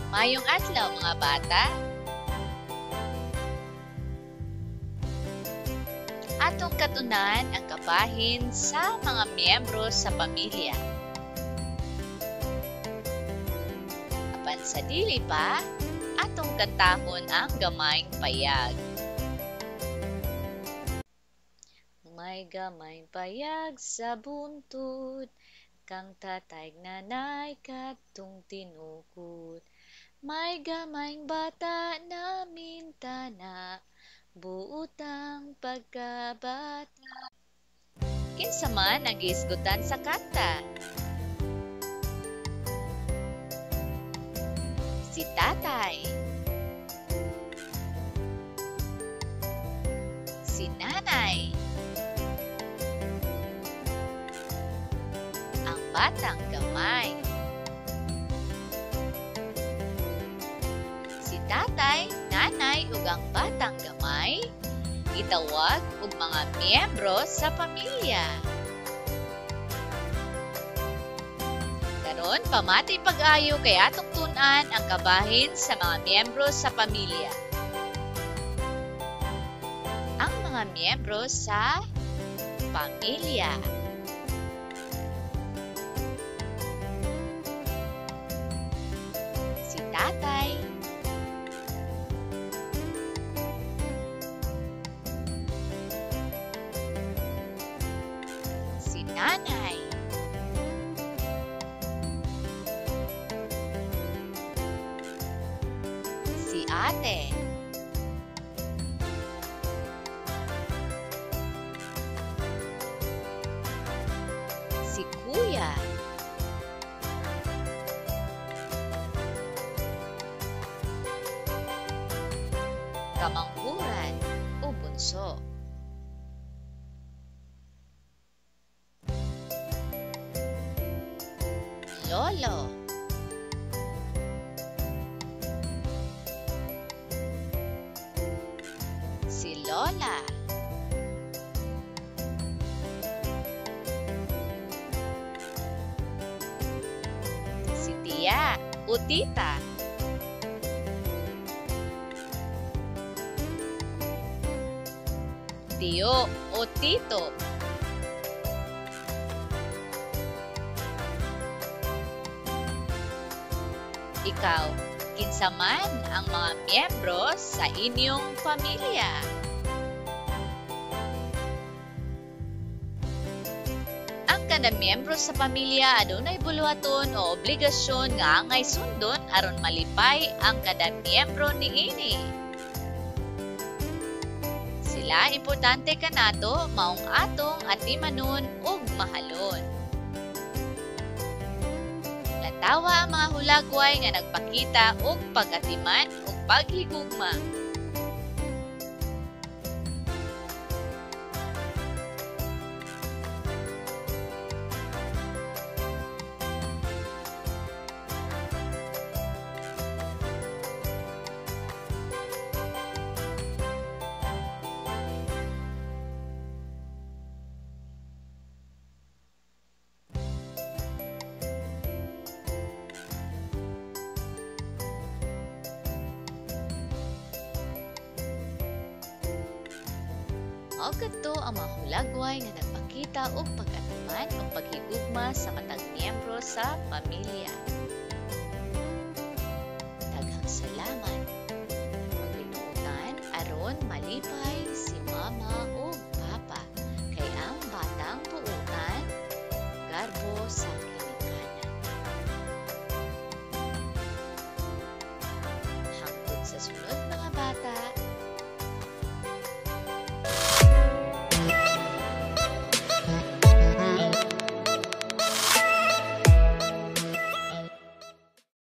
Maayong adlaw, mga bata. Atong katunan ang kabahin sa mga miyembro sa pamilya. Apan sa dili pa, atong kantahon ang Gamayng Payag. May gamayng payag sa buntod, kang tatay nanay kadtong tinukod. May gamayng bata na mintana, buotang pagkabata. Kinsa man ang gihisgutan sa kanta? Si tatay. Si nanay. Ang batang gamay. Si tatay, nanay ug ang batang gamay gitawag og mga miyembro sa pamilya. Karon, pamati pag-ayo kay atong tun-an ang kabahin sa mga miyembro sa pamilya. Ang mga miyembro sa pamilya. Si tatay, si nanay, si ate, si kuya, kamanghuran o bunso. Lolo, si lola, si tiya o tita, tiyo o tito, Ikaw, kinsa man ang mga miyembro sa inyong pamilya? Ang kada miyembro sa pamilya adunay buluhaton o obligasyon nga angay sundon aron malipay ang kada miyembro niini. Sila importante kanato maong atong atimanon ug mahalon. Lantawa ang mga hulagway nga nagpakita og pag-atiman ug paghigugma. Mao kadto ang mga hulagway nga nagpakita og pag-atiman ug paghigugma sa matag miyembro sa pamilya.